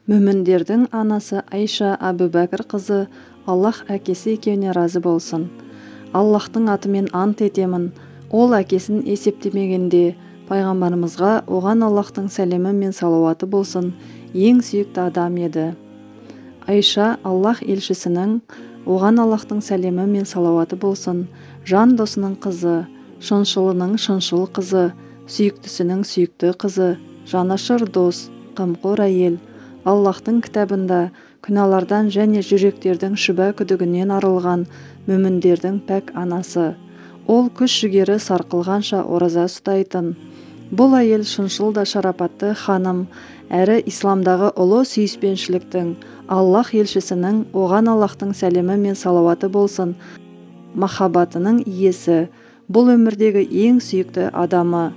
Мүміндердің анасы Айша Әбубәкір қызы, Аллах әкесі екеуіне разы болсын. Аллахтың атымен ант етемін, ол әкесін есептемегенде пайғамбарымызға, оған Аллахтың сәлемі мен салауаты болсын, ең сүйікті адам еді. Айша Аллах елшісінің, оған Аллахтың сәлемі мен салауаты болсын, жан досының қызы, шыншылының шыншыл қызы, сүйіктісінің сүйікті қызы, жанашыр дос, қамқор әйел. Аллахтың кітабында күнәлардан және жүректердің шүбә күдігінен арылған мүміндердің пәк анасы. Ол күш-жігері сарқылғанша ораза ұстайтын. Бұл әйел шыншыл да шарапатты ханым, әрі исламдағы ұлы сүйіспеншіліктің, Аллах елшісінің, оған Аллахтың сәлемі мен салауаты болсын, махаббатының иесі, бұл өмірдегі ең сүйікті адамы.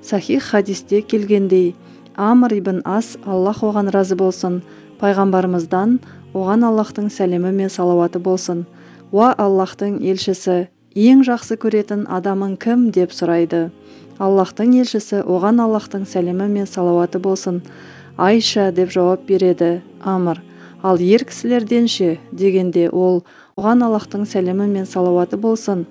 Сахих хадисте келгендей, Амр ибн Ас, Аллах оған разы болсын, пайғамбарымыздан, оған Аллахтың сәлемі мен салауаты болсын, «Уа Аллахтың елшісі, ең жақсы көретін адамың кім?» деп сұрайды. Аллахтың елшісі, оған Аллахтың сәлемі мен салауаты болсын, «Айша» деп жауап береді. Амр, «Ал ер кісілерден ше?» дегенде ол, оған Аллахтың сәлемі мен салауаты болсын,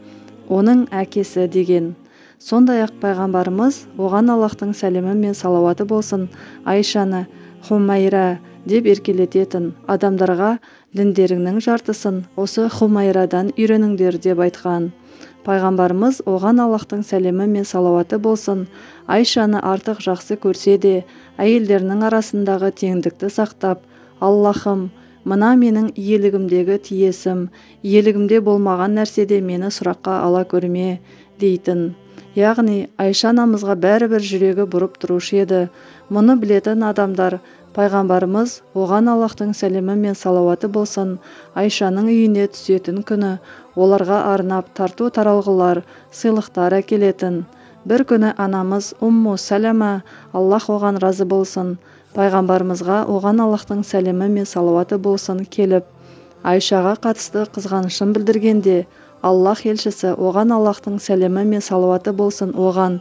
оның әкесі деген. Сондай-ақ пайғамбарымыз, оған Аллахтың сәлемі мен салауаты болсын, Айшаны Хумайра деп еркелететін, адамдарға діндеріңнің жартысын осы Хумайрадан үйреніңдер деп айтқан. Пайғамбарымыз, оған Аллахтың сәлемі мен салауаты болсын, Айшаны артық жақсы көрсе де, әйелдерінің арасындағы теңдікті сақтап, «Аллахым, мына менің иелігімдегі тиесім, иелігімде болмаған нәрседе мені сұраққа ала көрме» дейтін. Яғни, Айша анамызға бәрібір жүрегі бұрып тұрушы еді. Мұны білетін адамдар пайғамбарымыз, оған Аллахтың сәлемі мен салауаты болсын, Айшаның үйіне түсетін күні оларға арнап тарту таралғылар, сыйлықтар әкелетін. Бір күні анамыз Умму Сәләмә, Аллах оған разы болсын, пайғамбарымызға, оған Аллахтың сәлемі мен салауаты болсын, келіп, Айшаға қатысты қызғанышын білдіргенде, Аллах елшісі, оған Аллахтың сәлемі мен салауаты болсын, оған: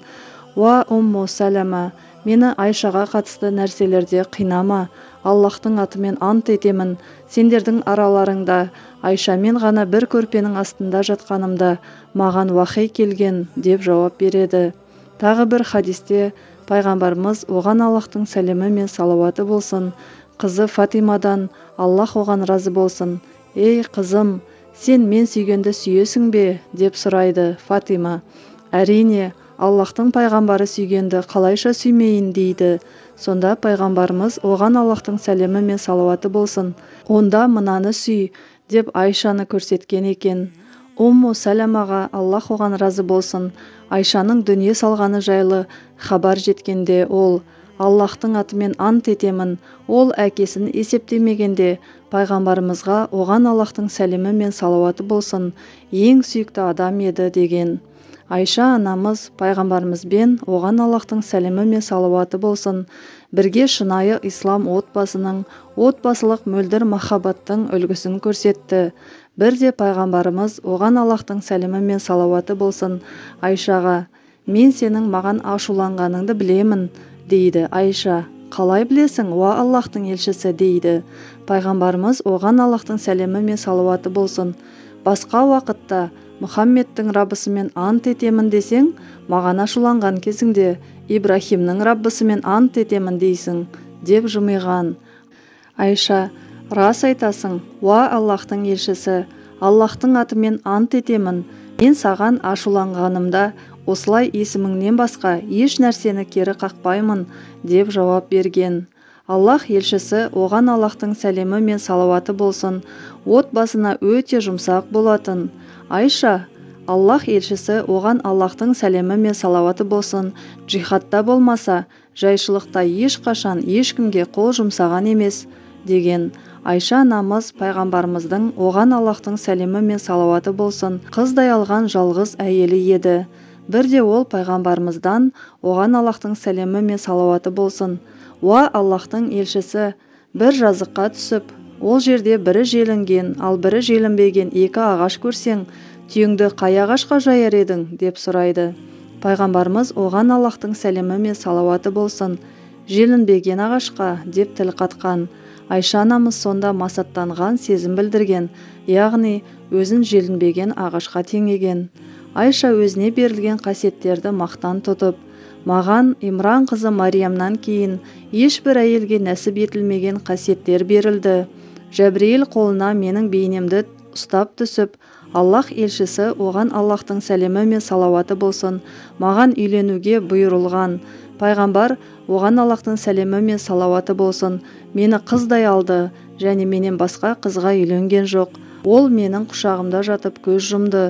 «Уа Умму Сәләмә, мені Айшаға қатысты нәрселерде қинама, Аллахтың атымен ант етемін, сендердің араларыңда Айшамен ғана бір көрпенің астында жатқанымда маған уахи келген» деп жауап береді. Тағы бір хадисте пайғамбарымыз, оған Аллахтың сәлемі мен салауаты болсын, қызы Фатимадан, Аллах оған разы болсын, «Ей қызым, сен мен сүйгенді сүйесің бе?» деп сұрайды. Фатима: «Әрине, Аллахтың пайғамбары сүйгенді қалайша сүймейін?» дейді. Сонда пайғамбарымыз, оған Аллахтың сәлемі мен салауаты болсын, «Онда мынаны сүй» деп Айшаны көрсеткен екен. Умму Сәләмаға, Аллах оған разы болсын, Айшаның дүние салғаны жайлы хабар жеткенде ол: «Аллахтың атымен ант етемін, ол әкесін есептемегенде пайғамбарымызға, оған Аллахтың сәлемі мен салауаты болсын, ең сүйікті адам еді» деген. Айша анамыз пайғамбарымызбен, оған Аллахтың сәлемі мен салауаты болсын, бірге шынайы ислам отбасының, отбасылық мөлдір махаббаттың үлгісін көрсетті. Бірде пайғамбарымыз, оған Аллахтың сәлемі мен салауаты болсын, Айшаға: «Мен сенің маған ашуланғаныңды білемін» дейді. Айша: «Қалай білесің, уа Аллахтың елшісі?» дейді. Пайғамбарымыз, оған Аллахтың сәлемі мен салауаты болсын: «Басқа уақытта Мұхаммедтің раббысымен ант етемін десең, маған ашуланған кезіңде Ибрахимнің раббысымен ант етемін дейсің» деп жымиған. Айша: «Рас айтасың, уа Аллахтың елшісі, Аллахтың атымен ант етемін, мен саған ашуланғанымда осылай есіміңнен басқа еш нәрсені кері қақпаймын» деп жауап берген. Аллах елшісі, оған Аллахтың сәлемі мен салауаты болсын, отбасына өте жұмсақ болатын. Айша Аллах елшісі, оған Аллахтың сәлемі мен салауаты болсын, джихадта болмаса, жайшылықта ешқашан ешкімге қол жұмсаған емес деген. Айша анамыз пайғамбарымыздың, оған Аллахтың сәлемі мен салауаты болсын, қыздай алған жалғыз әйелі еді. Бірде ол пайғамбарымыздан, оған Аллахтың сәлемі мен салауаты болсын: «Уа Аллахтың елшісі, бір жазыққа түсіп, ол жерде бірі желінген, ал бірі желінбеген екі ағаш көрсең, түйеңді қай ағашқа жаяр едің?» деп сұрайды. Пайғамбарымыз, оған Аллахтың сәлемі мен салауаты болсын: «Желінбеген ағашқа» деп тіл қатқан. Айша анамыз сонда масаттанған сезім білдірген, яғни өзін желінбеген ағашқа теңеген. Айша өзіне берілген қасиеттерді мақтан тұтып, маған Имран қызы Мариямнан кейін ешбір әйелге нәсіп етілмеген қасиеттер берілді. Жәбірейіл қолына менің бейнемді ұстап түсіп, Аллах елшісі, оған Аллахтың сәлемі мен салауаты болсын, маған үйленуге бұйырылған. Пайғамбар, оған Аллахтың сәлемі мен салауаты болсын, мені қыздай алды және менен басқа қызға үйленген жоқ. Ол менің құшағымда жатып көз жұмды.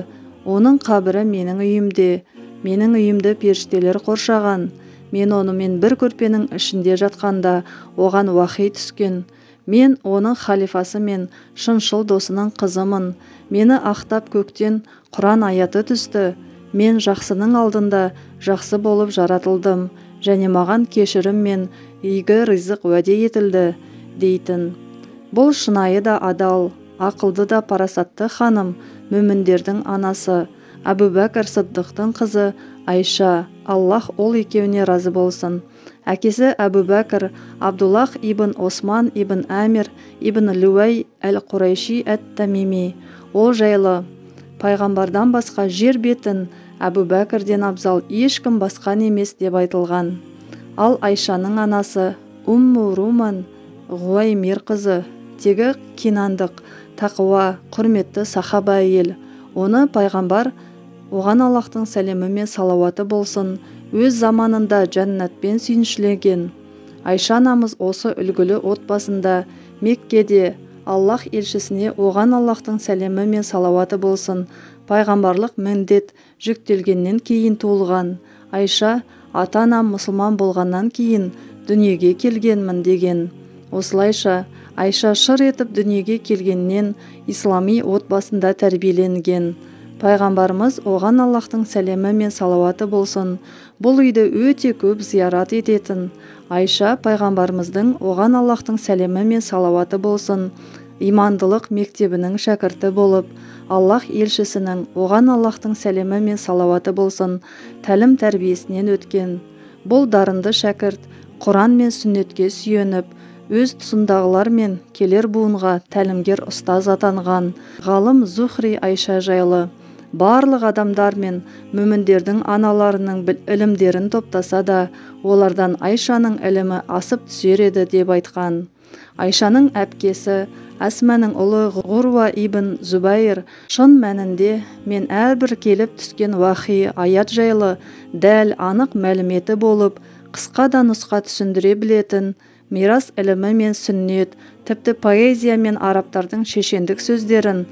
Оның қабірі менің үйімде. Менің үйімді періштелер қоршаған. Мен онымен бір көрпенің ішінде жатқанда оған уахи түскен. Мен оның халифасы мен шыншыл досының қызымын. Мені ақтап көктен Құран аяты түсті. Мен жақсының алдында жақсы болып жаратылдым және маған кешірім мен игі ризық уәде етілді, дейтін. Бұл шынайы да адал, ақылды да парасатты ханым, мүміндердің анасы, Әбу Бәкір Сыддықтың қызы Айша, Аллах ол екеуіне разы болсын. Әкесі Әбу Бәкір Абдуллах ибн Осман ибн Әмир ибн Люәй әл-Құрайши әт-Тамими. Ол жайлы пайғамбардан басқа жер бетін Әбу Бәкірден абзал ешкім басқан емес деп айтылған. Ал Айшаның анасы Умму Руман Ғуаймир қызы, тегі кинандық, тақуа, құрметті сахаба әйел. Оны пайғамбар, оған Аллахтың сәлемі мен салауаты болсын, өз заманында жәннатпен сүйіншілеген. Айша анамыз осы үлгілі отбасында Меккеде Аллах елшісіне, оған Аллахтың сәлемі мен салауаты болсын, пайғамбарлық міндет жүктелгеннен кейін туылған. Айша, ата-анам мұсылман болғаннан кейін дүниеге келгенмін деген. Осылайша, Айша шыр етіп дүниеге келгеннен ислами отбасында тәрбиеленген. Пайғамбарымыз, оған Аллахтың сәлемі мен салауаты болсын, бұл үйді өте көп зиярат ететін. Айша пайғамбарымыздың, оған Аллахтың сәлемі мен салауаты болсын, имандылық мектебінің шәкірті болып, Аллах елшісінің, оған Аллахтың сәлемі мен салауаты болсын, тәлім тәрбиесінен өткен. Бұл дарынды шәкірт Құран мен сүннетке сүйеніп, өз тұсындағылар мен келер буынға тәлімгер ұстаз атанған. Ғалым Зухри Айша жайлы: барлық адамдар мен мүміндердің аналарының ілімдерін топтаса да, олардан Айшаның ілімі асып түсер еді деп айтқан. Айшаның әпкесі Әсманың ұлы Ғурва ибн Зубайр шын мәнінде мен әрбір келіп түскен уахи аят жайлы дәл анық мәліметі болып, қысқа да нұсқа түсіндіре білетін, мирас ілімі мен сүннет, тіпті поэзия мен арабтардың шешендік сөздерін,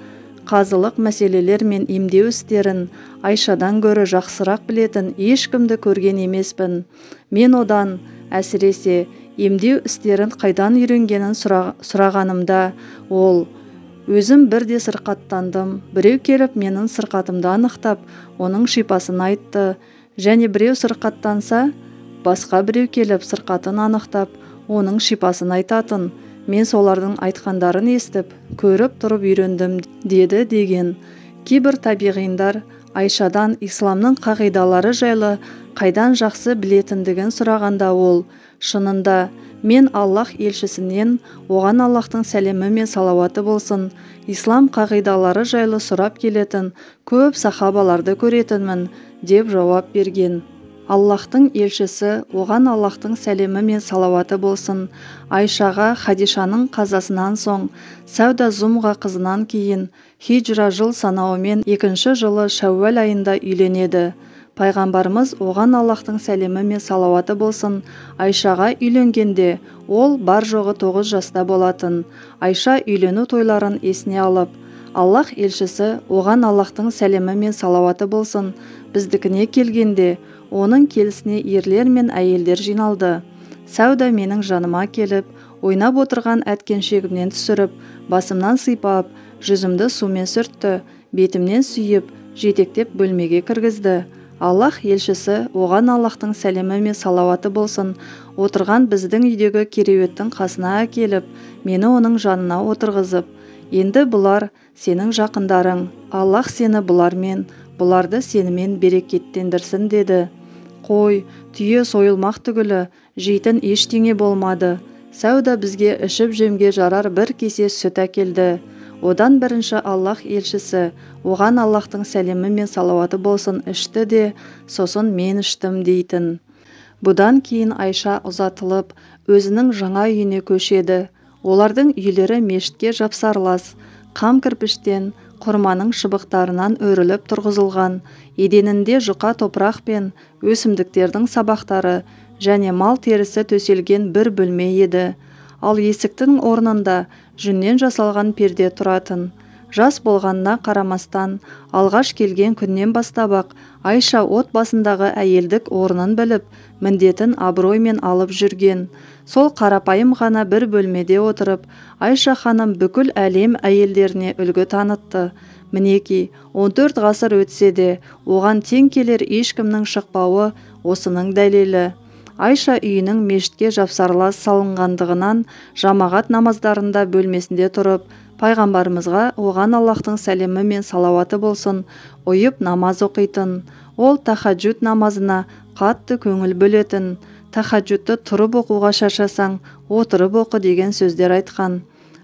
қазылық мәселелер мен емдеу істерін Айшадан гөрі жақсырақ білетін ешкімді көрген емеспін. Мен одан, әсіресе, емдеу істерін қайдан үйренгенін сұрағанымда, ол: өзім бірде сырқаттандым, біреу келіп менің сырқатымды анықтап, оның шипасын айтты, және біреу сырқаттанса, басқа біреу келіп сырқатын анықтап, оның шипасын айтатын. Мен солардың айтқандарын естіп, көріп тұрып үйрендім, деді деген. Кейбір табиғиндар Айшадан исламның қағидалары жайлы қайдан жақсы білетіндігін сұрағанда ол: шынында, мен Аллах елшісінен, оған Аллахтың сәлемі мен салауаты болсын, ислам қағидалары жайлы сұрап келетін көп сахабаларды көретінмін, деп жауап берген. Аллахтың елшісі, оған Аллахтың сәлемі мен салауаты болсын, Айшаға Хадишаның қазасынан соң, Сәуда Зумға қызынан кейін, хижра жыл санауымен екінші жылы Шәууәл айында үйленеді. Пайғамбарымыз, оған Аллахтың сәлемі мен салауаты болсын, Айшаға үйленгенде ол бар-жоғы 9 жаста болатын. Айша үйлену тойларын есіне алып, Аллах елшісі, оған Аллахтың сәлемі мен салауаты болсын, біздікіне келгенде, оның келісіне ерлер мен әйелдер жиналды. Сәуда менің жаныма келіп, ойнап отырған әткеншегімнен түсіріп, басымнан сыйпап, жүзімді сумен сүртті, бетімнен сүйіп, жетектеп бөлмеге кіргізді. Аллах елшісі, оған Аллахтың сәлемі мен салауаты болсын, отырған біздің үйдегі кереуеттің қасына әкеліп, мені оның жанына отырғызып, енді бұлар сенің жақындарың, Аллах сені бұлармен, бұларды сенімен берекеттендірсін деді. Қой, түйе сойылмақ түгілі, жейтін ештеңе болмады. Сәуда бізге ішіп-жемге жарар бір кесе сүт әкелді. Одан бірінші Аллах елшісі, оған Аллахтың сәлемі мен салауаты болсын, ішті де, сосын мен іштім дейтін. Бұдан кейін Айша ұзатылып, өзінің жаңа үйіне көшеді. Олардың үйлері мешітке жапсарлас, қам кірпіштен, құрманың шыбықтарынан өріліп тұрғызылған, еденінде жұқа топырақ пен өсімдіктердің сабақтары және мал терісі төселген бір бөлме еді. Ал есіктің орнында жүннен жасалған перде тұратын. Жас болғанына қарамастан, алғаш келген күннен бастап-ақ Айша отбасындағы әйелдік орнын біліп, міндетін абыроймен алып жүрген. Сол қарапайым ғана бір бөлмеде отырып, Айша ханым бүкіл әлем әйелдеріне үлгі танытты. Мінеки, 14 ғасыр өтсе де, оған тең келер ешкімнің шықпауы осының дәлелі. Айша үйінің мешітке жапсарлас салынғандығынан жамағат намаздарында бөлмесінде тұрып, пайғамбарымызға, оған Аллахтың сәлемі мен салауаты болсын, ұйып намаз оқитын. Ол тахаджуд намазына қатты көңіл бөлетін. Тахаджудты тұрып оқуға шаршасаң, отырып оқы деген сөздер айтқан.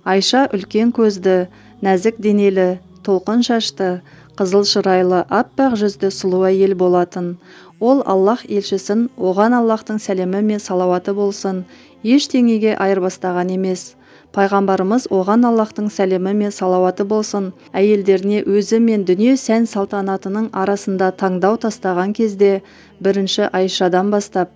Айша үлкен көзді, нәзік денелі, толқын шашты, қызыл шырайлы, аппақ жүзді сұлу әйел болатын. Ол Аллах елшісін, оған Аллахтың сәлемі мен салауаты болсын, ештеңеге айырбастаған емес. Пайғамбарымыз, оған Аллахтың сәлемі мен салауаты болсын, әйелдеріне өзі мен дүние сән салтанатының арасында таңдау тастаған кезде, бірінші Айшадан бастап,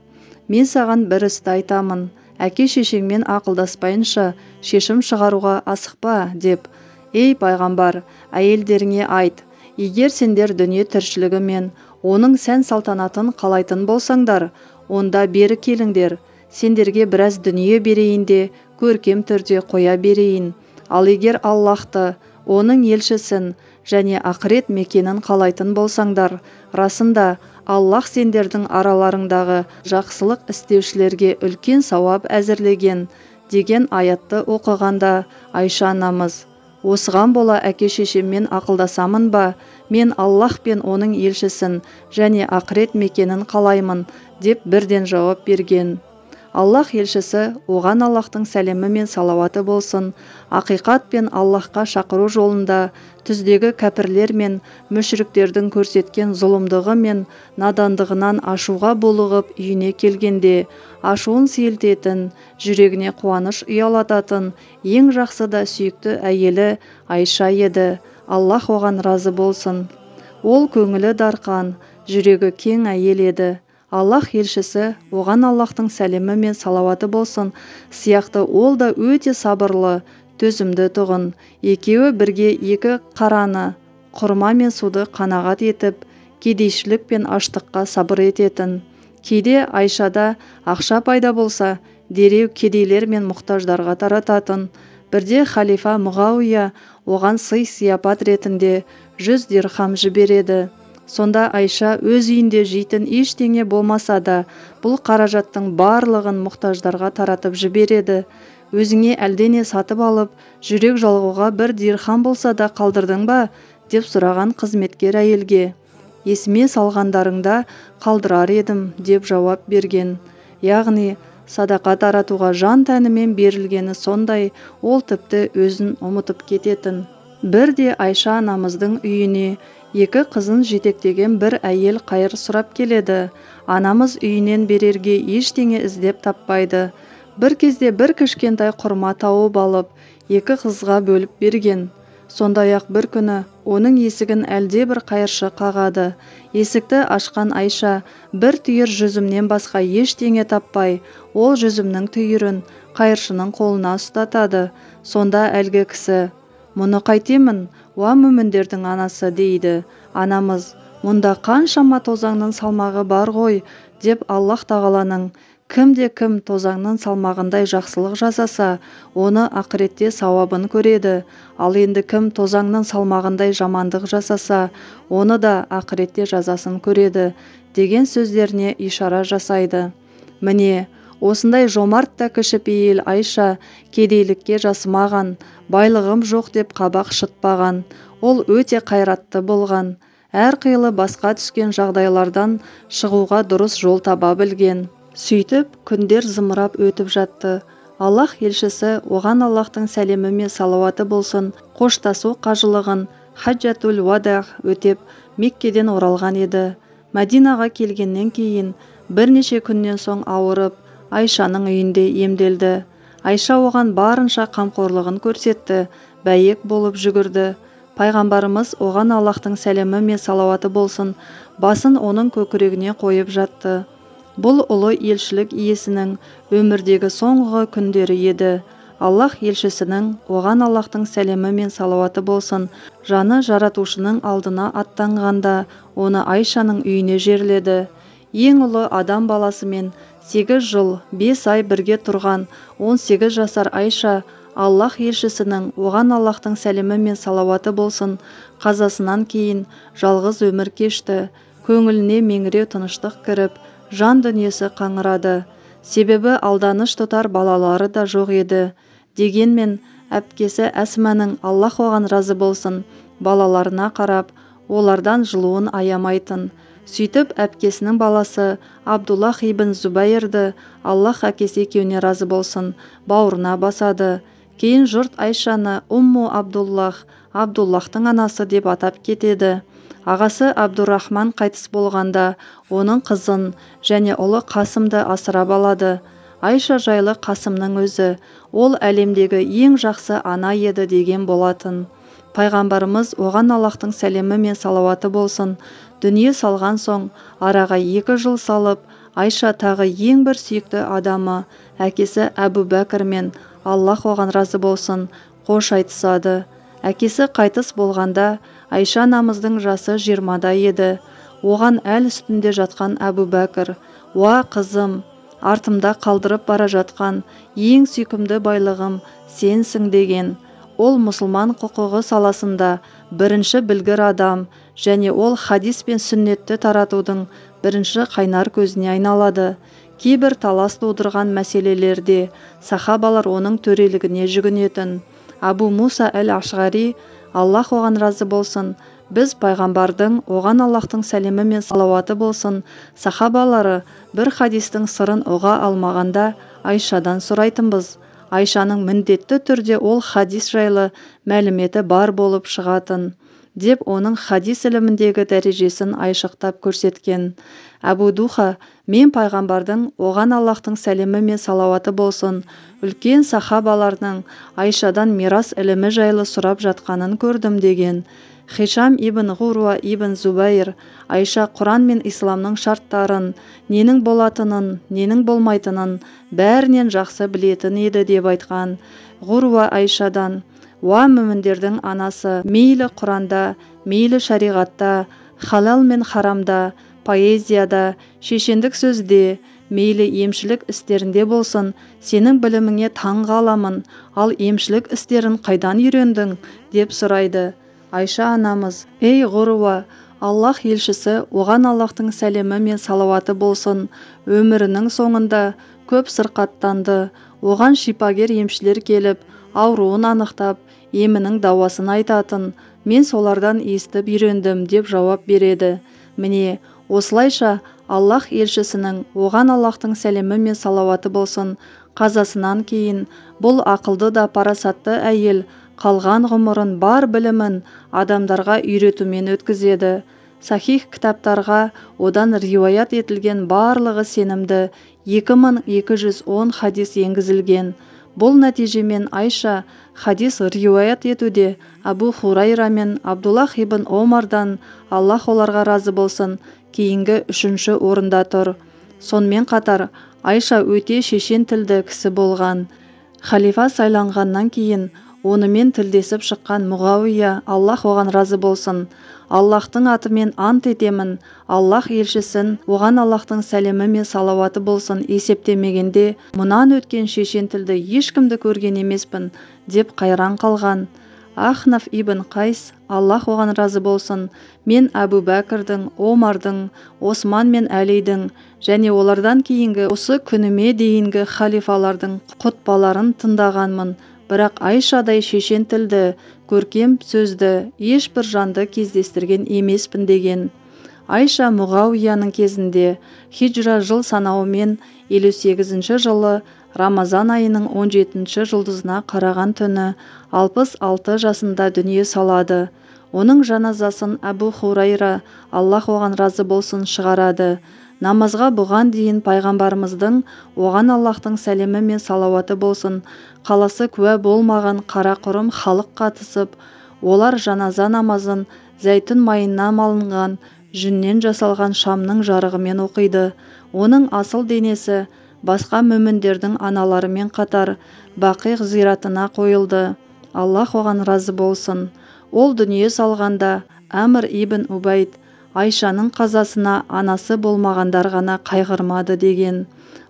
мен саған бір істі айтамын, әке шешеңмен ақылдаспайынша шешім шығаруға асықпа деп, ей пайғамбар, әйелдеріңе айт, егер сендер дүние тіршілігі мен оның сән салтанатын қалайтын болсаңдар, онда бері келіңдер, сендерге біраз дүние берейін де, көркем түрде қоя берейін. Ал егер Аллахты, оның елшісін және ақырет мекенін қалайтын болсаңдар, расында Аллах сендердің араларыңдағы жақсылық істеушілерге үлкен сауап әзірлеген деген аятты оқығанда Айша анамыз, осыған бола әке шешеммен ақылдасамын ба, мен Аллах пен оның елшісін және ақырет мекенін қалаймын деп бірден жауап берген. Аллах елшісі, оған Аллахтың сәлемі мен салауаты болсын, ақиқат пен Аллахқа шақыру жолында түздегі кәпірлер мен мүшріктердің көрсеткен зұлымдығы мен надандығынан ашуға булығып үйіне келгенде, ашуын сейілтетін, жүрегіне қуаныш ұялататын ең жақсы да сүйікті әйелі Айша еді. Аллах оған разы болсын. Ол көңілі дарқан, жүрегі кең әйел еді. Аллах елшісі, оған Аллахтың сәлемі мен салауаты болсын, сияқты ол да өте сабырлы, төзімді тұғын. Екеуі бірге екі қараны, құрма мен суды қанағат етіп, кедейшілік пен аштыққа сабыр ететін. Кейде Айшада ақша пайда болса, дереу кедейлер мен мұқтаждарға тарататын. Бірде халифа Мұғауия оған сый-сияпат ретінде 100 дирхам жібереді. Сонда Айша өз үйінде жейтін ештеңе болмаса да, бұл қаражаттың барлығын мұқтаждарға таратып жібереді. Өзіңе әлдене сатып алып, жүрек жалғауға бір дирхам болса да қалдырдың ба, деп сұраған қызметкер әйелге. Есіме салғандарыңда қалдырар едім, деп жауап берген. Яғни, садақа таратуға жан тәнімен берілгені сондай, ол тіпті өзін ұмытып кететін. Бірде Айша анамыздың үйіне екі қызын жетектеген бір әйел қайыр сұрап келеді. Анамыз үйінен берерге ештеңе іздеп таппайды. Бір кезде бір кішкентай құрма тауып алып, екі қызға бөліп берген. Сондай-ақ бір күні оның есігін әлде бір қайыршы қағады. Есікті ашқан Айша бір түйір жүзімнен басқа ештеңе таппай, ол жүзімнің түйірін қайыршының қолына ұстатады. Сонда әлгі кісі, мұны қайтемін, уа мүміндердің анасы, дейді. Анамыз, мұнда қаншама тозаңның салмағы бар ғой, деп Аллах тағаланың кімде кім тозаңның салмағындай жақсылық жасаса, оны ақыретте сауабын көреді. Ал енді кім тозаңның салмағындай жамандық жасаса, оны да ақыретте жазасын көреді, деген сөздеріне ишара жасайды. Міне, осындай жомарт та кішіпейіл Айша кедейлікке жасымаған, байлығым жоқ деп қабақ шытпаған. Ол өте қайратты болған. Әрқилы басқа түскен жағдайлардан шығуға дұрыс жол таба білген. Сөйтіп, күндер зымырап өтіп жатты. Аллаһ елшісі, оған Аллаһтың сәлемі мен салауаты болсын, қоштасу қажылығын хаджатул уада өтеп, Меккеден оралған еді. Мәдинаға келгеннен кейін бірнеше күннен соң ауырып, Айшаның үйінде емделді. Айша оған барынша қамқорлығын көрсетті, бәйек болып жүгірді. Пайғамбарымыз, оған Аллаһтың сәлемі мен салауаты болсын, басын оның көкірегіне қойып жатты. Бұл ұлы елшілік иесінің өмірдегі соңғы күндері еді. Аллаһ елшісінің, оған Аллаһтың сәлемі мен салауаты болсын, жаны жаратушының алдына аттанғанда, оны Айшаның үйіне жерледі. Ең ұлы адам баласымен 8 жыл 5 ай бірге тұрған 18 жасар Айша Аллаһ елшісінің, оған Аллаһтың сәлемі мен салауаты болсын, қазасынан кейін жалғыз өмір кешті. Көңіліне меңіреу тыныштық кіріп, жан дүниесі қаңырады. Себебі алданыш тұтар балалары да жоқ еді. Дегенмен әпкесі Әсманың, Аллаһ оған разы болсын, балаларына қарап, олардан жылуын аямайтын. Сөйтіп әпкесінің баласы Абдуллах ибн Зубайрды, Аллаһ әкесі екеуіне разы болсын, бауырына басады. Кейін жұрт Айшаны Умму Абдуллах, Абдуллахтың анасы деп атап кетеді. Ағасы Абдурахман қайтыс болғанда, оның қызын және ұлы Қасымды асырап алады. Айша жайлы Қасымның өзі, ол әлемдегі ең жақсы ана еді деген болатын. Пайғамбарымыз, оған Аллаһтың сәлемі мен салауаты болсын, дүние салған соң, араға 2 жыл салып, Айша тағы ең бір сүйікті адамы, әкесі Әбу Бәкірмен, Аллаһ оған разы болсын, қош айтысады. Әкесі қайтыс болғанда, Айша анамыздың жасы 20-да еді. Оған әл үстінде жатқан Әбу Бәкір, «Уа, қызым, артымда қалдырып бара жатқан ең сүйкімді байлығым сенсің» деген. Ол мұсылман құқығы саласында бірінші білгір адам және ол хадис пен сүннетті таратудың бірінші қайнар көзіне айналады. Кейбір талас тудырған мәселелерде сахабалар оның төрелігіне жүгінетін. Абу Муса әл-Ашғари, Аллаһ оған разы болсын, біз пайғамбардың, оған Аллаһтың сәлемі мен салауаты болсын, сахабалары бір хадистің сырын ұға алмағанда Айшадан сұрайтынбыз. Айшаның міндетті түрде ол хадис жайлы мәліметі бар болып шығатын, деп оның хадис іліміндегі дәрежесін айшықтап көрсеткен. Әбу Духа, мен пайғамбардың, оған Аллаһтың сәлемі мен салауаты болсын, үлкен сахабаларының Айшадан мирас ілімі жайлы сұрап жатқанын көрдім деген. Хишам ибн Ғуруа ибн Зубайр, Айша Құран мен исламның шарттарын, ненің болатынын, ненің болмайтынын бәрінен жақсы білетін еді деп айтқан. Ғуруа Айшадан, «Уа мүміндердің анасы, мейлі Құранда, мейлі шариғатта, халал мен харамда, поэзияда, шешендік сөзде, мейлі емшілік істерінде болсын, сенің біліміңе таң қаламын, ал емшілік істерін қайдан үйрендің?» деп сұрайды. Айша анамыз, «Ей Ғуруа, Аллаһ елшісі, оған Аллаһтың сәлемі мен салауаты болсын, өмірінің соңында көп сырқаттанды, оған шипагер емшілер келіп, ауруын анықтап, емінің дауасын айтатын, мен солардан естіп үйрендім» деп жауап береді. Міне, осылайша Аллаһ елшісінің, оған Аллаһтың сәлемі мен салауаты болсын, қазасынан кейін бұл ақылды да парасатты әйел қалған ғұмырын бар білімін адамдарға үйретумен өткізеді. Сахих кітаптарға одан риуаят етілген барлығы сенімді 2210 хадис енгізілген. Бұл нәтижемен Айша хадис риуаят етуде Абу Хурайра мен Абдуллах ибн Омардан, Аллаһ оларға разы болсын, кейінгі үшінші орында тұр. Сонымен қатар Айша өте шешен тілді кісі болған. Халифа сайланғаннан кейін онымен тілдесіп шыққан Мұғауия, Аллаһ оған разы болсын, Аллаһтың атымен ант етемін, Аллаһ елшісін, оған Аллаһтың сәлемі мен салауаты болсын, есептемегенде мұнан өткен шешен тілді ешкімді көрген емеспін, деп қайран қалған. Ахнаф ибн Қайс, Аллаһ оған разы болсын, мен Әбу Бәкірдің, Омардың, Осман мен Әлидің және олардан кейінгі осы күніме дейінгі халифалардың құтпаларын тыңдағанмын, бірақ Айшадай шешен тілді, көркем сөзді ешбір жанды кездестірген емеспін деген. Айша Мұғауияның кезінде хижра жыл санауымен 58 жылы Рамазан айының 17-ші жұлдызына қараған түні 66 жасында дүние салады. Оның жаназасын Әбу Хурайра, Аллах оған разы болсын, шығарады. Намазға бұған дейін пайғамбарымыздың, оған Аллахтың сәлемі мен салауаты болсын, қаласы куә болмаған қарақұрым халық қатысып, олар жаназа намазын зәйтүн майына малынған жүннен жасалған шамның жарығымен оқиды. Оның асыл денесі басқа мүміндердің аналарымен қатар Бақиғ зиратына қойылды. Аллах оған разы болсын. Ол дүние салғанда Әмір ибн Убайд Айшаның қазасына анасы болмағандар ғана қайғырмады деген.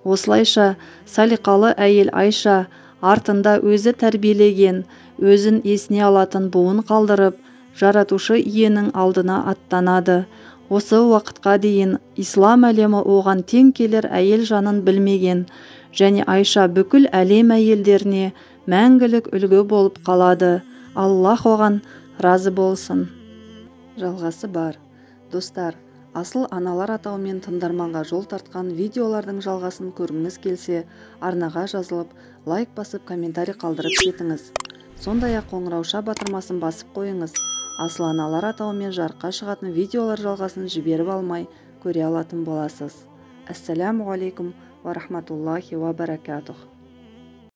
Осылайша салиқалы әйел Айша артында өзі тәрбиелеген, өзін есіне алатын буын қалдырып, жаратушы иенің алдына аттанады. Осы уақытқа дейін ислам әлемі оған тең келер әйел жанын білмеген және Айша бүкіл әлем әйелдеріне мәңгілік үлгі болып қалады. Аллах оған разы болсын. Жалғасы бар. Достар, асыл аналар атауымен тыңдарманға жол тартқан видеолардың жалғасын көргіңіз келсе, арнаға жазылып, лайк басып, комментарий қалдырып кетіңіз. Сондай-ақ қоңырауша батырмасын басып қойыңыз. Асыл аналар атауымен жарыққа шығатын видеолар жалғасын жіберіп алмай көре алатын боласыз. Ассаламу алейкум ва рахматуллахи ва баракатух.